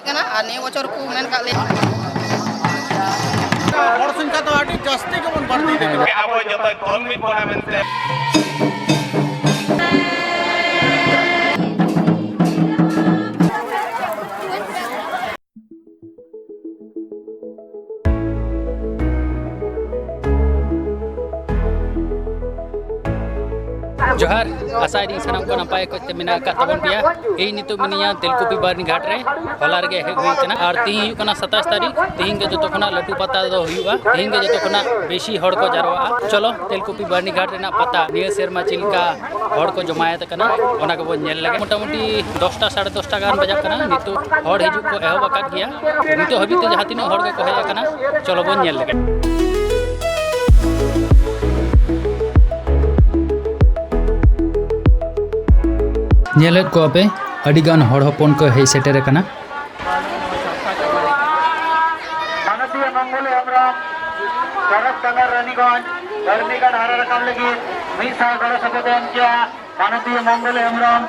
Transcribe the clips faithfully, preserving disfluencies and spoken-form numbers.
ᱠᱟᱱᱟ ᱟᱨ ᱱᱤᱭᱟᱹ ᱵᱚᱪᱷᱚᱨ ᱠᱚ ᱢᱮᱱ ᱠᱟᱜ ᱞᱮᱭᱟ᱾ ᱦᱚᱲ ᱥᱚᱝᱠᱷᱟ ᱫᱚ ᱟᱹᱰᱤ ᱡᱟᱹᱥᱛᱤ ᱜᱮᱵᱚᱱ ᱵᱟᱹᱲᱛᱤ ᱤᱫᱤ ᱠᱟᱱᱟ᱾ ᱟᱵᱚ ᱡᱚᱛᱚ ᱫᱚᱞ ᱢᱤᱫ ᱵᱚᱱᱟ ᱢᱮᱱᱛᱮ᱾ ᱡᱚᱦᱟᱨ, ᱟᱥᱟᱭᱮᱫᱟᱹᱧ ᱥᱟᱱᱟᱢ ᱠᱚ ᱱᱟᱯᱟᱭ ᱚᱠᱚᱡ ᱛᱮ ᱢᱮᱱᱟᱜ ᱟᱠᱟᱫ ᱛᱟᱵᱚᱱ ᱯᱮᱭᱟ᱾ ᱤᱧ ᱱᱤᱛᱚᱜ ᱢᱤᱱᱟᱹᱧᱟ ᱛᱮᱞᱠᱩᱯᱤ ᱵᱟᱨᱱᱤ ᱜᱷᱟᱴ ᱨᱮ᱾ ᱦᱚᱞᱟ ᱨᱮᱜᱮ ᱦᱮᱡ ᱦᱩᱭ ᱠᱟᱱᱟ ᱟᱨ ᱛᱤᱦᱤᱧ ᱦᱩᱭᱩᱜ ᱠᱟᱱᱟ ᱥᱟᱛᱟᱥ ᱛᱟᱹᱨᱤᱠᱷ᱾ ᱛᱤᱦᱤᱧ ᱜᱮ ᱡᱚᱛᱚ ᱠᱷᱚᱱᱟᱜ ᱞᱟᱹᱴᱩ ᱯᱟᱛᱟ ᱫᱚ ᱦᱩᱭᱩᱜᱼᱟ, ᱛᱤᱦᱤᱧ ᱜᱮ ᱡᱚᱛᱚ ᱠᱷᱚᱱᱟᱜ ᱵᱮᱥᱤ ᱦᱚᱲ ᱠᱚ ᱡᱟᱨᱣᱟᱜᱼᱟ᱾ ᱪᱚᱞᱚ ᱛᱮᱞᱠᱩᱯᱤ ᱵᱟᱨᱱᱤ ᱜᱷᱟᱴ ᱨᱮᱱᱟᱜ ᱯᱟᱛᱟ ᱱᱤᱭᱟᱹ ᱥᱮᱨᱢᱟ ᱪᱮᱫ ᱞᱮᱠᱟ ᱦᱚᱲ ᱠᱚ ᱡᱚᱢᱟᱭᱮᱫ ᱠᱟᱱᱟ, ᱚᱱᱟ ᱜᱮᱵᱚᱱ ᱧᱮᱞ ᱞᱮᱜᱮ᱾ ᱢᱚᱴᱟᱢᱩᱴᱤ ᱫᱚᱥᱴᱟ, ᱥᱟᱲᱮ ᱫᱚᱥᱴᱟ ᱜᱟᱱ ᱵᱟᱡᱟᱜ ᱠᱟᱱᱟ, ᱱᱤᱛᱚᱜ ᱦᱚᱲ ᱦᱤᱡᱩᱜ ᱠᱚ ᱮᱦᱚᱵ ᱟᱠᱟᱫ ᱜᱮᱭᱟ᱾ ᱱᱤᱛᱚᱜ ᱦᱟᱹᱵᱤᱡ ᱛᱮ ᱡᱟᱦᱟᱸ ᱛᱤᱱᱟᱹᱜ ᱦᱚᱲ ᱜᱮᱠᱚ ᱦᱮᱡ ᱟᱠᱟᱱᱟ, ᱪᱚᱞᱚ ᱵᱚᱱ ᱧᱮᱞ ᱞᱮᱜᱮ᱾ ᱧᱮᱞᱮᱫ ᱠᱚᱣᱟ ᱯᱮ, ᱟᱹᱰᱤ ᱜᱟᱱ ᱦᱚᱲ ᱦᱚᱯᱚᱱ ᱠᱚ ᱦᱮᱡ ᱥᱮᱴᱮᱨ ᱟᱠᱟᱱᱟ᱾ ᱢᱟᱱᱚᱛᱤᱭᱟᱹ ᱢᱚᱝᱜᱚᱞ ᱦᱮᱢᱵᱨᱚᱢ, ᱥᱚᱨᱚᱛ ᱪᱚᱸᱫᱽᱨᱚ ᱨᱟᱱᱤᱜᱚᱸᱡᱽ, ᱵᱟᱹᱨᱱᱤ ᱜᱷᱟᱴ ᱦᱟᱨᱟ ᱨᱟᱠᱟᱵ ᱞᱟᱹᱜᱤᱫ ᱢᱤᱫ ᱥᱟᱶ ᱜᱚᱲᱚ ᱥᱚᱯᱚᱦᱚᱫ ᱮ ᱮᱢ ᱠᱮᱜᱼᱟ᱾ ᱢᱟᱱᱚᱛᱤᱭᱟᱹ ᱢᱚᱝᱜᱚᱞ ᱦᱮᱢᱵᱨᱚᱢ,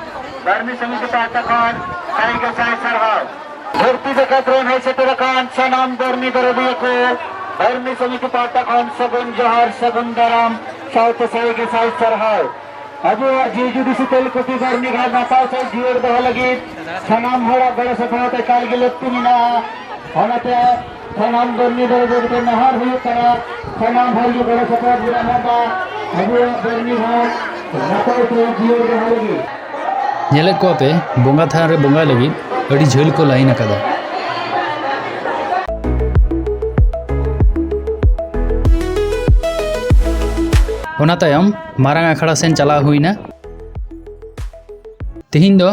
ᱵᱟᱹᱨᱱᱤ ᱥᱚᱢᱤᱛᱤ ᱯᱟᱦᱴᱟ ᱠᱷᱚᱱ ᱥᱟᱭ ᱜᱮ ᱥᱟᱭ ᱥᱟᱨᱦᱟᱣ᱾ ᱫᱷᱟᱹᱨᱛᱤ ᱡᱟᱠᱟᱛ ᱨᱮᱱ ᱦᱮᱡ ᱥᱮᱴᱮᱨ ᱟᱠᱟᱱ ᱥᱟᱱᱟᱢ ᱵᱟᱹᱨᱱᱤ ᱫᱚᱨᱚᱫᱤᱭᱟᱹ ᱠᱚ, ᱵᱟᱹᱨᱱᱤ ᱥᱚᱢᱤᱛᱤ ᱯᱟᱦᱴᱟ ᱠᱷᱚᱱ ᱥᱟᱹᱜᱩᱱ ᱡᱚᱦᱟᱨ, ᱥᱟᱹᱜᱩᱱ ᱫᱟᱨᱟᱢ, ᱥᱟᱶᱛᱮ ᱥᱟᱭ ᱜᱮ ᱥᱟᱭ ᱥᱟᱨᱦᱟᱣ᱾ ᱟᱵᱚᱣᱟᱜ ᱡᱤᱣᱤ ᱡᱩᱫᱤ ᱥᱤᱛᱟᱹᱞ ᱠᱚᱯᱤ ᱵᱟᱹᱨᱱᱤ ᱜᱷᱟᱴ ᱱᱟᱯᱟᱭ ᱥᱟᱹᱦᱤᱡ ᱡᱤᱭᱟᱹᱲ ᱫᱚᱦᱚ ᱞᱟᱹᱜᱤᱫ ᱥᱟᱱᱟᱢ ᱦᱚᱲᱟᱜ ᱜᱚᱲᱚ ᱥᱚᱯᱚᱦᱚᱫ ᱮᱠᱟᱞ ᱜᱮ ᱞᱟᱹᱠᱛᱤ ᱢᱮᱱᱟᱜᱼᱟ᱾ ᱚᱱᱟᱛᱮ ᱥᱟᱱᱟᱢ ᱵᱟᱹᱨᱱᱤ ᱫᱚᱞ ᱵᱚᱞᱛᱮ ᱱᱮᱦᱚᱨ ᱦᱩᱭᱩᱜ ᱠᱟᱱᱟ, ᱥᱟᱱᱟᱢ ᱦᱚᱲ ᱜᱮ ᱜᱚᱲᱚ ᱥᱚᱯᱚᱦᱚᱫ ᱵᱚᱱ ᱮᱢᱚᱜ ᱢᱟ, ᱟᱵᱚᱣᱟᱜ ᱵᱟᱹᱨᱱᱤ ᱜᱷᱟᱴ ᱱᱟᱯᱟᱭ ᱥᱟᱹᱦᱤᱡ ᱡᱤᱭᱟᱹᱲ ᱫᱚᱦᱚ ᱞᱟᱹᱜᱤᱫ᱾ ᱧᱮᱞᱮᱫ ᱠᱚᱣᱟ ᱯᱮ, ᱵᱚᱸᱜᱟ ᱛᱷᱟᱱ ᱨᱮ ᱵᱚᱸᱜᱟᱭ ᱞᱟᱹᱜᱤᱫ ᱟᱹᱰᱤ ᱡᱷᱟᱹᱞ ᱠᱚ ᱞᱟᱭᱤᱱ ᱟᱠᱟᱫᱟ᱾ ᱚᱱᱟ ᱛᱟᱭᱚᱢ ᱢᱟᱨᱟᱝ ᱟᱠᱷᱲᱟ ᱥᱮᱱ ᱪᱟᱞᱟᱣ ᱦᱩᱭᱱᱟ᱾ ᱛᱤᱦᱤᱧ ᱫᱚ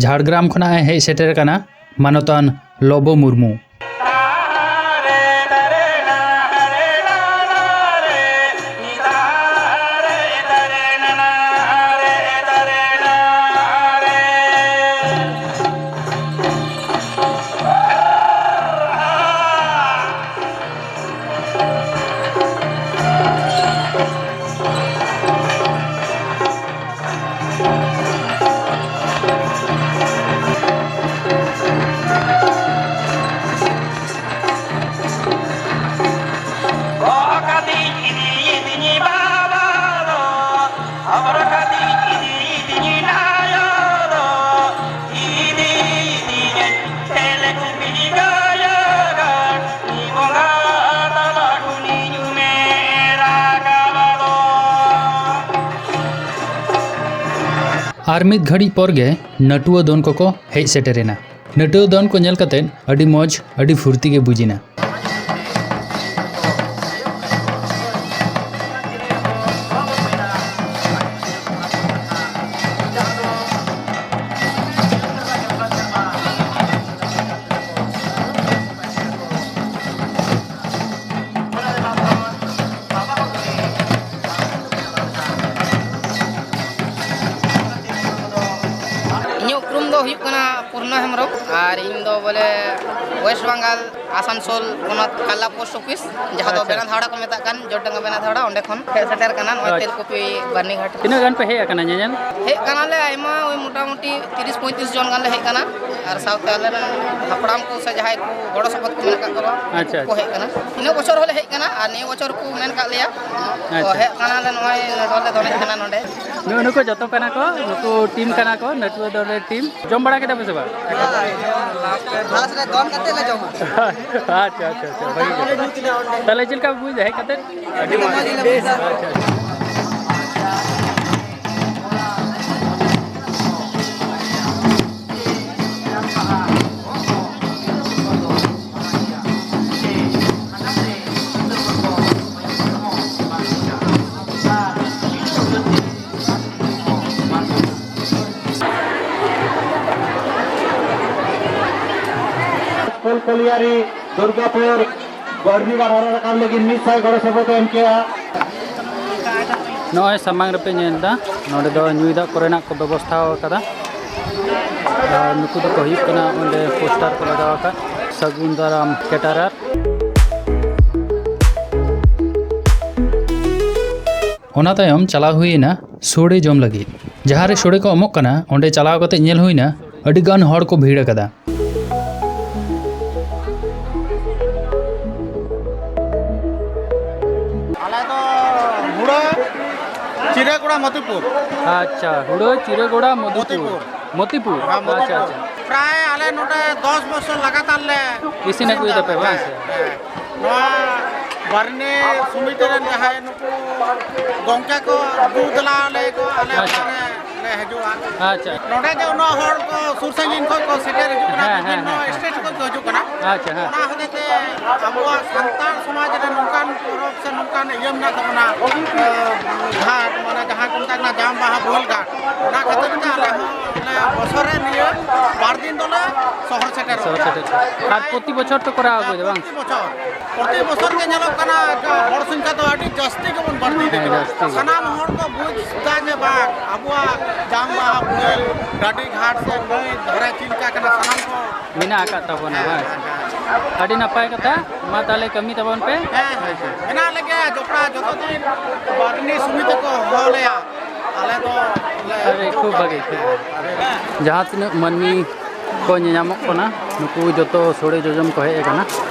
ᱡᱷᱟᱲᱜᱨᱟᱢ ᱠᱷᱚᱱᱟᱜ ᱮ ᱦᱮᱡ ᱥᱮᱴᱮᱨ ᱟᱠᱟᱱᱟ ᱢᱟᱱᱚᱛᱟᱱ ᱞᱚᱵᱚ ᱢᱩᱨᱢᱩ᱾ ᱟᱨ ᱢᱤᱫ ᱜᱷᱟᱹᱲᱤᱡ ᱯᱚᱨ ᱜᱮ ᱱᱟᱹᱴᱩᱣᱟᱹ ᱫᱚᱱ ᱠᱚᱠᱚ ᱦᱮᱡ ᱥᱮᱴᱮᱨᱮᱱᱟ᱾ ᱱᱟᱹᱴᱩᱣᱟᱹ ᱫᱚᱱ ᱠᱚ ᱧᱮᱞ ᱠᱟᱛᱮ ᱟᱹᱰᱤ ᱢᱚᱡᱽ, ᱟᱹᱰᱤ ᱯᱷᱩᱨᱛᱤ ᱜᱮ ᱵᱩᱡᱽ ᱮᱱᱟ᱾ ᱤᱧᱟᱹᱜ ᱩᱯᱨᱩᱢ ᱫᱚ ᱦᱩᱭᱩᱜ ᱠᱟᱱᱟ ᱯᱩᱨᱱᱚ ᱦᱮᱢᱵᱨᱚᱢ, ᱟᱨ ᱤᱧ ᱫᱚ ᱵᱚᱞᱮ ᱳᱭᱮᱥᱴ ᱵᱟᱝᱜᱟᱞ, ᱟᱥᱟᱱᱥᱳᱞ ᱯᱚᱱᱚᱛ, ᱠᱟᱞᱞᱟ ᱯᱳᱥᱴ ᱚᱯᱷᱤᱥ, ᱡᱟᱦᱟᱸ ᱫᱚ ᱟᱪᱪᱷᱟ᱾ ᱵᱮᱱᱟᱛᱷᱟᱣᱲᱟ ᱠᱚ ᱢᱮᱛᱟᱜ ᱠᱟᱱ, ᱡᱳᱨᱰᱟᱝᱜᱟ ᱵᱮᱱᱟᱛᱷᱟᱣᱲᱟ, ᱚᱸᱰᱮ ᱠᱷᱚᱱ ᱦᱮᱡ ᱥᱮᱴᱮᱨ ᱠᱟᱱᱟ ᱱᱚᱜᱼᱚᱭ ᱟᱪᱪᱷᱟ᱾ ᱛᱮᱞᱠᱩᱯᱤ ᱵᱟᱹᱨᱱᱤᱜᱷᱟᱴ᱾ ᱛᱤᱱᱟᱹᱜ ᱜᱟᱱ ᱯᱮ ᱦᱮᱡ ᱟᱠᱟᱱᱟ ᱧᱮᱧᱮᱞ? ᱦᱮᱡ ᱠᱟᱱᱟᱞᱮ ᱟᱭᱢᱟ, ᱳᱭ ᱢᱚᱴᱟᱢᱩᱴᱤ ᱛᱤᱨᱤᱥ ᱯᱚᱸᱭᱛᱨᱤᱥ ᱡᱚᱱ ᱜᱟᱱᱞᱮ ᱦᱮᱡ ᱠᱟᱱᱟ, ᱟᱨ ᱥᱟᱶᱛᱮ ᱟᱞᱮ ᱨᱮᱱ ᱦᱟᱯᱲᱟᱢ ᱠᱚ ᱥᱮ ᱡᱟᱦᱟᱸᱭ ᱠᱚ ᱜᱚᱲᱚ ᱥᱚᱯᱚᱦᱚᱫ ᱠᱚ ᱢᱮᱱᱟᱜ ᱟᱠᱟᱫ ᱠᱚᱣᱟ, ᱟᱪᱪᱷᱟ, ᱩᱱᱠᱩ ᱠᱚ ᱟᱪᱪᱷᱟ᱾ ᱦᱮᱡ ᱠᱟᱱᱟ᱾ ᱤᱱᱟᱹ ᱵᱚᱪᱷᱚᱨ ᱦᱚᱸᱞᱮ ᱦᱮᱡ ᱠᱟᱱᱟ, ᱟᱨ ᱱᱤᱭᱟᱹ ᱵᱚᱪᱷᱚᱨ ᱠᱚ ᱢᱮᱱ ᱠᱟᱜ ᱞᱮᱭᱟ, ᱛᱚ ᱟᱪᱪᱷᱟ᱾ ᱦᱮᱡ ᱠᱟᱱᱟᱞᱮ, ᱱᱚᱜᱼᱚᱭ ᱱᱚᱰᱮ ᱞᱮ ᱫᱚᱱᱮᱫ ᱠᱟᱱᱟ ᱱᱚᱰᱮ᱾ ᱱᱩ-, ᱱᱩᱠᱩ ᱡᱚᱛᱚ ᱠᱟᱱᱟ ᱠᱚ, ᱱᱩᱠᱩ ᱴᱤᱢ ᱠᱟᱱᱟ ᱠᱚ, ᱱᱟᱹᱴᱩᱣᱟᱹ ᱫᱚᱞ ᱨᱮ ᱴᱤᱢ᱾ ᱡᱚᱢ ᱵᱟᱲᱟ ᱠᱮᱫᱟ ᱯᱮ ᱥᱮ ᱵᱟᱝ? ᱞᱟᱥᱴ ᱨᱮ ᱫᱚᱱ ᱠᱟᱛᱮ ᱞᱮ ᱡᱚᱢᱟ᱾ ᱟᱪᱪᱷᱟ, ᱟᱪᱪᱷᱟ, ᱟᱪᱪᱷᱟ, ᱵᱷᱟᱹᱜᱤ ᱜᱮ᱾ ᱛᱟᱦᱞᱮ ᱪᱮᱫ ᱞᱮᱠᱟ ᱯᱮ ᱵᱩᱡᱽ ᱮᱫᱟ ᱦᱮᱡ ᱠᱟᱛᱮ? ᱟᱹᱰᱤ ᱢᱚᱡᱽ᱾ ᱟᱪᱪᱷᱟ, ᱟᱪᱪᱷᱟ᱾ ᱥᱠᱩᱞ ᱠᱚᱞᱤᱭᱟᱨᱤ ᱫᱩᱨᱜᱟᱯᱩᱨ ᱵᱟᱹᱨᱱᱤ ᱜᱟᱲ ᱦᱚᱨ ᱨᱟᱠᱟᱵ ᱞᱟᱹᱜᱤᱫ ᱢᱤᱫ ᱥᱟᱭ ᱜᱚᱲᱚ ᱥᱚᱯᱚᱦᱚᱫ ᱮᱢ ᱠᱮᱜᱼᱟ᱾ ᱱᱚᱜᱼᱚᱭ ᱥᱟᱢᱟᱝ ᱨᱮᱯᱮ ᱧᱮᱞ ᱮᱫᱟ, ᱱᱚᱰᱮ ᱫᱚ ᱧᱩᱭ ᱫᱟᱜ ᱠᱚᱨᱮᱱᱟᱜ ᱠᱚ ᱵᱮᱵᱚᱥᱛᱷᱟ ᱟᱠᱟᱫᱟ᱾ ᱟᱨ ᱱᱩᱠᱩ ᱫᱚᱠᱚ ᱦᱩᱭᱩᱜ ᱠᱟᱱᱟ ᱚᱸᱰᱮ ᱯᱳᱥᱴᱟᱨ ᱠᱚ ᱞᱟᱜᱟᱣ ᱟᱠᱟᱫ ᱥᱟᱹᱜᱩᱱ ᱫᱟᱨᱟᱢ ᱠᱮᱴᱟᱨᱟᱨ᱾ ᱚᱱᱟ ᱛᱟᱭᱚᱢ ᱪᱟᱞᱟᱣ ᱦᱩᱭ ᱮᱱᱟ ᱥᱳᱲᱮ ᱡᱚᱢ ᱞᱟᱹᱜᱤᱫ᱾ ᱡᱟᱦᱟᱸ ᱨᱮ ᱥᱳᱲᱮ ᱠᱚ ᱮᱢᱚᱜ ᱠᱟᱱᱟ, ᱚᱸᱰᱮ ᱪᱟᱞᱟᱣ ᱠᱟᱛᱮ ᱧᱮᱞ ᱦᱩᱭ ᱮᱱᱟ ᱟᱹᱰᱤ ᱜᱟᱱ ᱦᱚᱲ ᱠᱚ ᱵᱷᱤᱲ ᱟᱠᱟᱫᱟ᱾ ᱟᱞᱮ ᱫᱚ ᱦᱩᱲᱟᱹ ᱪᱤᱨᱟᱹᱜᱚᱲᱟ ᱢᱚᱛᱤᱯᱩᱨ᱾ ᱟᱪᱪᱷᱟ, ᱦᱩᱲᱟᱹ ᱪᱤᱨᱟᱹᱜᱚᱲᱟ ᱢᱚᱫᱷᱩᱯᱩᱨ᱾ ᱢᱚᱛᱤᱯᱩᱨ᱾ ᱢᱚᱛᱤᱯᱩᱨ? ᱦᱮᱸ, ᱟᱪᱪᱷᱟ, ᱢᱚᱛᱤᱯᱩᱨ᱾ ᱟᱪᱪᱷᱟ᱾ ᱯᱨᱟᱭ ᱟᱞᱮ ᱱᱚᱰᱮ ᱫᱚᱥ ᱵᱚᱪᱷᱚᱨ ᱞᱟᱜᱟᱛᱟᱨ ᱞᱮ ᱤᱥᱤᱱ ᱟᱹᱜᱩᱭ ᱫᱟᱯᱮ, ᱵᱟᱝ ᱥᱮ? ᱦᱮᱸ, ᱦᱮᱸ᱾ ᱱᱚᱣᱟ ᱵᱟᱨᱱᱤ ᱥᱚᱢᱤᱛᱤ ᱨᱮᱱ ᱡᱟᱦᱟᱸᱭ ᱱᱩᱠᱩ ᱜᱚᱝᱠᱮ ᱠᱚ ᱟᱹᱜᱩ ᱫᱮᱞᱟ ᱟᱞᱮ ᱠᱚ, ᱟᱞᱮ ᱟᱪᱪᱷᱟ᱾ ᱚᱲᱟᱜ ᱨᱮ ᱦᱤᱡᱩᱜᱼᱟ᱾ ᱟᱪᱪᱷᱟ᱾ ᱱᱚᱰᱮ ᱡᱮ ᱩᱱᱟᱹᱜ ᱦᱚᱲ ᱠᱚ ᱥᱩᱨ ᱥᱟᱺᱜᱤᱧ ᱠᱷᱚᱱ ᱠᱚ ᱥᱮᱴᱮᱨ ᱦᱤᱡᱩᱜ ᱠᱟᱱᱟ, ᱦᱮᱸ, ᱦᱮᱸ, ᱵᱤᱵᱷᱤᱱᱱᱚ ᱦᱮᱸ, ᱦᱮᱸ᱾ ᱥᱴᱮᱴ ᱠᱷᱚᱱ ᱠᱚ ᱦᱤᱡᱩᱜ ᱠᱟᱱᱟ᱾ ᱟᱪᱪᱷᱟ, ᱦᱮᱸ᱾ ᱚᱱᱟ ᱦᱚᱛᱮᱡ ᱛᱮ ᱟᱵᱚᱣᱟᱜ ᱥᱟᱱᱛᱟᱲ ᱥᱚᱢᱟᱡᱽ ᱨᱮ ᱱᱚᱝᱠᱟᱱ ᱯᱚᱨᱚᱵᱽ ᱥᱮ ᱱᱚᱝᱠᱟᱱ ᱤᱭᱟᱹ ᱢᱮᱱᱟᱜ ᱛᱟᱵᱚᱱᱟ, ᱮ, ᱜᱷᱟᱴ, ᱢᱟᱱᱮ ᱡᱟᱦᱟᱸ ᱠᱚ ᱢᱮᱛᱟᱜ ᱠᱟᱱᱟ ᱡᱟᱢ ᱵᱟᱦᱟ ᱵᱳᱦᱮᱞ ᱜᱷᱟᱴ, ᱚᱱᱟ ᱠᱷᱟᱹᱛᱤᱨ ᱛᱮ ᱟᱞᱮ ᱦᱚᱸ ᱵᱚᱞᱮ ᱵᱚᱪᱷᱚᱨ ᱨᱮ ᱱᱤᱭᱟᱹ ᱵᱟᱨ ᱫᱤᱱ ᱫᱚᱞᱮ ᱥᱚᱦᱚᱨ ᱥᱮᱴᱮᱨᱚᱜ ᱥᱚᱦᱚᱨ ᱠᱟᱱᱟ᱾ ᱥᱮᱴᱮᱨ᱾ ᱟᱨ ᱯᱨᱚᱛᱤ ᱵᱚᱪᱷᱚᱨ ᱯᱮ ᱠᱚᱨᱟᱣ ᱟᱹᱜᱩᱭᱮᱫᱟ, ᱵᱟᱝ? ᱯᱨᱚᱛᱤ ᱵᱚᱪᱷᱚᱨ᱾ ᱯᱨᱚᱛᱤ ᱵᱚᱪᱷᱚᱨ ᱜᱮ ᱧᱮᱞᱚᱜ ᱠᱟᱱᱟ, ᱦᱚᱲ ᱥᱚᱝᱠᱷᱟ ᱫᱚ ᱟᱹᱰᱤ ᱡᱟᱹᱥᱛᱤ ᱜᱮᱵᱚᱱ ᱵᱟᱹᱲᱛᱤ ᱤᱫᱤᱜ ᱦᱮᱸ, ᱠᱟᱱᱟ᱾ ᱡᱟᱹᱥᱛᱤ ᱜᱮ᱾ ᱥᱟᱱᱟᱢ ᱦᱚᱲ ᱠᱚ ᱵᱩᱡᱽ ᱮᱫᱟ ᱡᱮ ᱵᱟᱝ, ᱟᱵᱚᱣᱟᱜ ᱡᱟᱝ ᱵᱟᱦᱟ ᱵᱩᱲᱟᱹ ᱰᱟᱹᱰᱤ ᱜᱷᱟᱴ ᱥᱮ ᱱᱟᱹᱭ ᱫᱷᱟᱨᱮ ᱪᱮᱫ ᱞᱮᱠᱟ ᱠᱟᱱᱟ, ᱥᱟᱱᱟᱢ ᱠᱚ ᱢᱮᱱᱟᱜ ᱟᱠᱟᱫ ᱛᱟᱵᱚᱱᱟ, ᱦᱮᱸ, ᱵᱟᱝ? ᱦᱮᱸ, ᱦᱮᱸ᱾ ᱟᱹᱰᱤ ᱱᱟᱯᱟᱭ ᱠᱟᱛᱷᱟ, ᱢᱟ ᱛᱟᱦᱚᱞᱮ ᱠᱟᱹᱢᱤ ᱛᱟᱵᱚᱱ ᱯᱮ᱾ ᱦᱮᱸ, ᱦᱮᱸ, ᱦᱮᱸ᱾ ᱢᱮᱱᱟᱜ ᱞᱮᱜᱮᱭᱟ ᱡᱚᱯᱲᱟᱣ, ᱡᱚᱛᱚ ᱫᱤᱱ ᱵᱟᱨᱱᱤ ᱥᱚᱢᱤᱛᱤ ᱠᱚ ᱦᱚᱦᱚ ᱞᱮᱭᱟ, ᱟᱞᱮ ᱫᱚ ᱞᱮ ᱟᱹᱰᱤ ᱠᱷᱩᱵ ᱵᱷᱟᱹᱜᱤ, ᱠᱷᱩᱵ ᱵᱷᱟᱹᱜᱤ᱾ ᱡᱟᱦᱟᱸ ᱛᱤᱱᱟᱹᱜ ᱢᱟᱹᱱᱢᱤ ᱠᱚ ᱧᱮᱧᱟᱢᱚᱜ ᱠᱟᱱᱟ, ᱱᱩᱠᱩ ᱡᱚᱛᱚ ᱥᱳᱲᱮ ᱡᱚᱡᱚᱢ ᱠᱚ ᱦᱮᱡ ᱟᱠᱟᱱᱟ᱾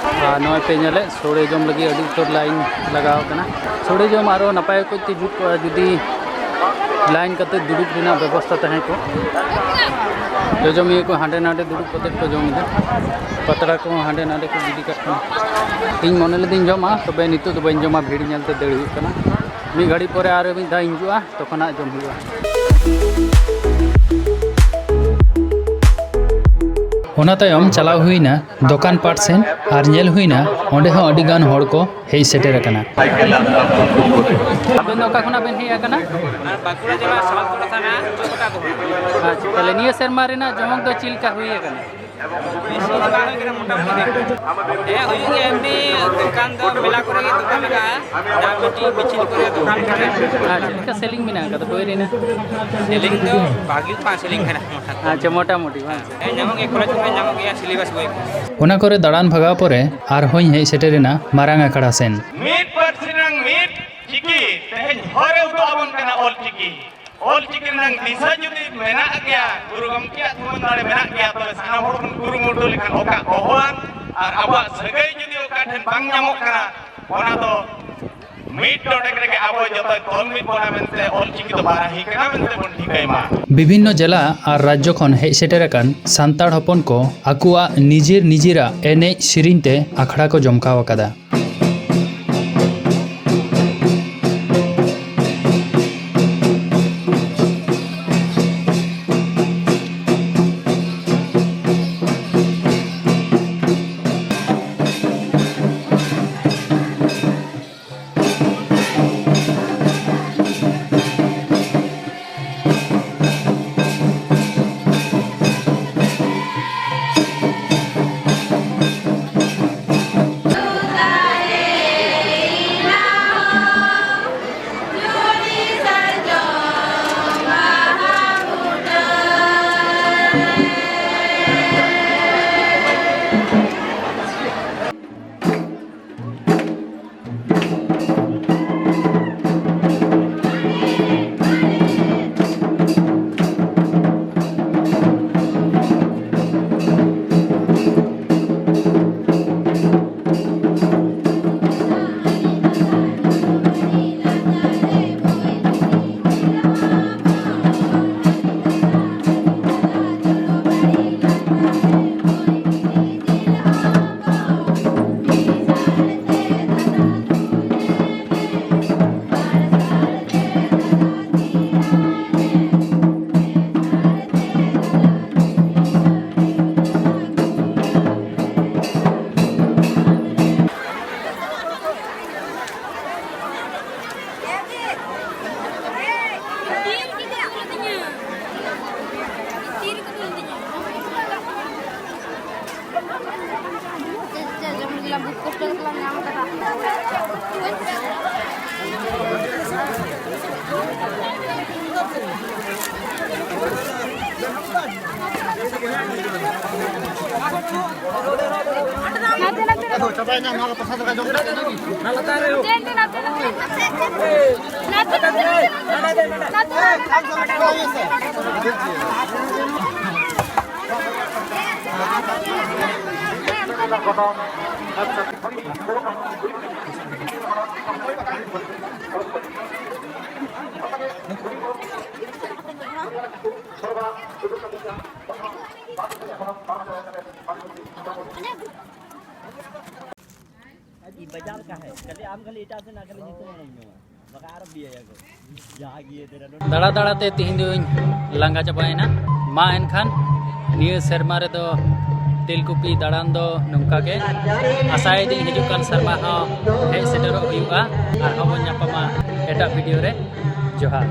ᱟᱨ ᱱᱚᱜᱼᱚᱭ ᱯᱮ ᱧᱮᱞᱮᱫ, ᱥᱳᱲᱮ ᱡᱚᱢ ᱞᱟᱹᱜᱤᱫ ᱟᱹᱰᱤ ᱩᱛᱟᱹᱨ ᱞᱟᱭᱤᱱ ᱞᱟᱜᱟᱣ ᱟᱠᱟᱱᱟ᱾ ᱥᱳᱲᱮ ᱡᱚᱢ ᱟᱨᱚ ᱱᱟᱯᱟᱭ ᱚᱠᱚᱡ ᱛᱮ ᱡᱩᱛ ᱠᱚᱜᱼᱟ, ᱡᱩᱫᱤ ᱞᱟᱭᱤᱱ ᱠᱟᱛᱮ ᱫᱩᱲᱩᱵ ᱨᱮᱱᱟᱜ ᱵᱮᱵᱚᱥᱛᱟ ᱛᱟᱦᱮᱸ ᱠᱚᱜ᱾ ᱡᱚᱡᱚᱢᱤᱭᱟᱹ ᱠᱚ ᱦᱟᱸᱰᱮ ᱱᱟᱰᱮ ᱫᱩᱲᱩᱵ ᱠᱟᱛᱮ ᱠᱚ ᱡᱚᱢ ᱮᱫᱟ, ᱯᱟᱛᱲᱟ ᱠᱚᱦᱚᱸ ᱦᱟᱸᱰᱮ ᱱᱟᱰᱮ ᱠᱚ ᱜᱤᱰᱤ ᱠᱟᱜ ᱠᱟᱱᱟ᱾ ᱤᱧ ᱢᱚᱱᱮ ᱞᱮᱫᱟᱹᱧ ᱡᱚᱢᱟ, ᱛᱚᱵᱮ ᱱᱤᱛᱚᱜ ᱫᱚ ᱵᱟᱹᱧ ᱡᱚᱢᱟ, ᱵᱷᱤᱲ ᱧᱮᱞᱛᱮ ᱫᱟᱹᱲ ᱦᱩᱭᱩᱜ ᱠᱟᱱᱟ᱾ ᱢᱤᱫ ᱜᱷᱟᱹᱲᱤᱡ ᱯᱚᱨᱮ ᱟᱨ ᱢᱤᱫ ᱫᱷᱟᱣ ᱤᱧ ᱦᱤᱡᱩᱜᱼᱟ, ᱛᱚᱠᱷᱚᱱ ᱦᱟᱸᱜ ᱡᱚᱢ ᱦᱩᱭᱩᱜᱼᱟ᱾ ᱚᱱᱟ ᱛᱟᱭᱚᱢ ᱪᱟᱞᱟᱣ ᱦᱩᱭᱱᱟ ᱫᱚᱠᱟᱱ ᱯᱟᱴ ᱥᱮᱱ, ᱟᱨ ᱧᱮᱞ ᱦᱩᱭᱱᱟ ᱚᱸᱰᱮ ᱦᱚᱸ ᱟᱹᱰᱤ ᱜᱟᱱ ᱦᱚᱲ ᱠᱚ ᱦᱮᱡ ᱥᱮᱴᱮᱨ ᱟᱠᱟᱱᱟ᱾ ᱟᱵᱮᱱ ᱫᱚ ᱚᱠᱟ ᱠᱷᱚᱱᱟᱜ ᱵᱮᱱ ᱦᱮᱡ ᱟᱠᱟᱱᱟ? ᱵᱟᱸᱠᱩᱲᱟ ᱡᱮᱞᱟ ᱥᱟᱣᱛᱷ ᱯᱟᱲᱟ ᱛᱷᱟᱱᱟ, ᱪᱚᱠᱚᱴᱟ ᱠᱚ᱾ ᱟᱪᱪᱷᱟ, ᱛᱟᱦᱞᱮ ᱱᱤᱭᱟᱹ ᱥᱮᱨᱢᱟ ᱨᱮᱱᱟᱜ ᱡᱚᱢᱚᱠ ᱫᱚ ᱪᱮᱫ ᱞᱮᱠᱟ ᱦᱩᱭ ᱟᱠᱟᱱᱟ? ᱵᱮᱥᱤ ᱫᱚ ᱵᱟᱝ ᱦᱩᱭ ᱠᱟᱱᱟ, ᱢᱚᱴᱟᱢᱩᱴᱤ᱾ ᱦᱮᱸ, ᱦᱩᱭᱩᱜ ᱜᱮᱭᱟ, ᱮᱢᱱᱤ ᱫᱚᱠᱟᱱ ᱫᱚ ᱢᱮᱞᱟ ᱠᱚᱨᱮ ᱜᱮ ᱫᱚᱠᱟᱱ ᱞᱟᱜᱟᱜᱼᱟ᱾ ᱡᱟᱦᱟᱸ ᱢᱤᱫᱴᱤᱡ ᱢᱤᱪᱷᱤᱞ ᱠᱚᱨᱮ ᱫᱚᱠᱟᱱ ᱠᱚᱨᱮ᱾ ᱟᱪᱪᱷᱟ, ᱪᱮᱫ ᱞᱮᱠᱟ ᱥᱮᱞᱤᱝ ᱢᱮᱱᱟᱜ ᱟᱠᱟᱫᱟ ᱵᱳᱭ ᱨᱮᱱᱟᱜ? ᱥᱮᱞᱤᱝ ᱫᱚ ᱵᱷᱟᱜᱤ ᱵᱟᱝ ᱥᱮᱞᱤᱝ ᱠᱟᱱᱟ, ᱢᱚᱴᱟᱢᱩᱴᱤ᱾ ᱟᱪᱪᱷᱟ, ᱢᱚᱴᱟᱢᱩᱴᱤ ᱵᱟᱝ? ᱦᱮᱸ, ᱧᱟᱢᱚᱜ ᱜᱮᱭᱟ, ᱠᱚᱞᱮᱡᱽ ᱠᱚᱨᱮ ᱧᱟᱢᱚᱜ ᱜᱮᱭᱟ ᱥᱤᱞᱮᱵᱟᱥ ᱵᱳᱭ ᱠᱚ᱾ ᱚᱱᱟ ᱠᱚᱨᱮ ᱫᱟᱬᱟᱱ ᱵᱷᱟᱜᱟᱣ ᱯᱚᱨᱮ ᱟᱨᱦᱚᱸᱧ ᱦᱮᱡ ᱥᱮᱴᱮᱨ ᱮᱱᱟ ᱢᱟᱨᱟᱝ ᱟᱠᱷᱲᱟ ᱥᱮᱱ᱾ ᱢᱤᱫ ᱯᱟᱹᱨᱥᱤ ᱨᱮᱱᱟᱝ ᱢᱤᱫ ᱪᱤᱠᱤ ᱛᱮᱦᱮᱧ ᱦᱚᱨᱮ ᱩᱫᱩᱜ ᱟᱵᱚᱱ ᱠᱟᱱᱟ, ᱚᱞ ᱪᱤᱠᱤ᱾ ᱚᱞ ᱪᱤᱠᱤ ᱨᱮᱱᱟᱝ ᱫᱤᱥᱟᱹ ᱡᱩᱫᱤ ᱢᱮᱱᱟᱜ ᱜᱮᱭᱟ, ᱜᱩᱨᱩ ᱜᱚᱢᱠᱮᱭᱟᱜ ᱛᱷᱩᱢᱟᱹᱞ ᱫᱟᱲᱮ ᱢᱮᱱᱟᱜ ᱜᱮᱭᱟ, ᱛᱚᱵᱮ ᱥᱟᱱᱟᱢ ᱦᱚᱲ ᱵᱚᱱ ᱠᱩᱨᱩᱢᱩᱴᱩ ᱞᱮᱠᱷᱟᱱ ᱚᱠᱟ ᱚᱦᱚᱣᱟᱱ ᱟᱨ ᱟᱵᱚᱣᱟᱜ ᱥᱟᱹᱜᱟᱹᱭ ᱡᱩᱫᱤ ᱚᱠᱟ ᱴᱷᱮᱱ ᱵᱟᱝ ᱧᱟᱢᱚᱜ ᱠᱟᱱᱟ, ᱚᱱᱟ ᱫᱚ ᱢᱤᱫ ᱰᱚᱸᱰᱮᱠ ᱨᱮᱜᱮ ᱟᱵᱚ ᱡᱚᱛᱚᱭ ᱛᱚᱞ ᱢᱤᱫ ᱵᱚᱱᱟ ᱢᱮᱱᱛᱮ ᱚᱞ ᱪᱤᱠᱤ ᱫᱚ ᱵᱟᱨᱟᱦᱤ ᱠᱟᱱᱟ ᱢᱮᱱᱛᱮ ᱵᱚᱱ ᱴᱷᱤᱠᱟᱹᱭ ᱢᱟ᱾ ᱵᱤᱵᱷᱤᱱᱱᱚ ᱡᱮᱞᱟ ᱟᱨ ᱨᱟᱡᱽᱡᱚ ᱠᱷᱚᱱ ᱦᱮᱡ ᱥᱮᱴᱮᱨ ᱟᱠᱟᱱ ᱥᱟᱱᱛᱟᱲ ᱦᱚᱯᱚᱱ ᱠᱚ ᱟᱠᱚᱣᱟᱜ ᱱᱤᱡᱮᱨ ᱱᱤᱡᱮᱨᱟᱜ ᱮᱱᱮᱡ ᱥᱮᱨᱮᱧ ᱛᱮ ᱟᱠᱷᱲᱟ ᱠᱚ ᱡᱚᱢᱠᱟᱣ ᱟᱠᱟᱫᱟ᱾ ᱱᱟᱛᱮ, ᱱᱟᱛᱮ, ᱱᱟᱛᱮ᱾ ᱪᱟᱵᱟᱭᱮᱱᱟ, ᱱᱚᱣᱟ ᱫᱚ ᱯᱨᱚᱥᱟᱫ ᱞᱮᱠᱟ ᱡᱚᱢ ᱠᱟᱛᱮ ᱱᱟᱛᱮ, ᱱᱟᱛᱮ, ᱱᱟᱛᱮ᱾ ᱱᱟᱛᱮ, ᱱᱟᱛᱮ, ᱱᱟᱛᱮ᱾ ᱵᱟᱡᱟᱨ ᱠᱟ ᱦᱮ, ᱠᱷᱟᱹᱞᱤ ᱟᱢ ᱠᱷᱟᱹᱞᱤ ᱮᱴᱟᱜ ᱥᱮᱱ ᱠᱷᱟᱹᱞᱤ ᱧᱩᱛᱩᱢ ᱟᱞᱚᱢ ᱧᱩᱢᱟ, ᱵᱟᱠᱷᱟᱱ ᱟᱨᱚ ᱵᱤᱭᱟᱹᱭᱟ ᱠᱚ᱾ ᱡᱟᱦᱟᱸ ᱜᱮ ᱛᱮᱨᱟ ᱱᱚᱰᱮ᱾ ᱫᱟᱬᱟ ᱫᱟᱬᱟ ᱛᱮ ᱛᱤᱦᱤᱧ ᱫᱚᱧ ᱞᱟᱸᱜᱟ ᱪᱟᱵᱟᱭᱮᱱᱟ᱾ ᱢᱟ ᱮᱱᱠᱷᱟᱱ ᱱᱤᱭᱟᱹ ᱥᱮᱨᱢᱟ ᱨᱮᱫᱚ ᱛᱮᱞᱠᱩᱯᱤ ᱫᱟᱬᱟᱱ ᱫᱚ ᱱᱚᱝᱠᱟ ᱜᱮ᱾ ᱟᱥᱟᱭᱮᱫᱟᱹᱧ ᱦᱤᱡᱩᱜ ᱠᱟᱱ ᱥᱮᱨᱢᱟ ᱦᱚᱸ ᱦᱮᱡ ᱥᱮᱴᱮᱨᱚᱜ ᱦᱩᱭᱩᱜᱼᱟ᱾ ᱟᱨᱦᱚᱸ ᱵᱚᱱ ᱧᱟᱯᱟᱢᱟ ᱮᱴᱟᱜ ᱵᱷᱤᱰᱤᱭᱳ ᱨᱮ᱾ ᱡᱚᱦᱟᱨ᱾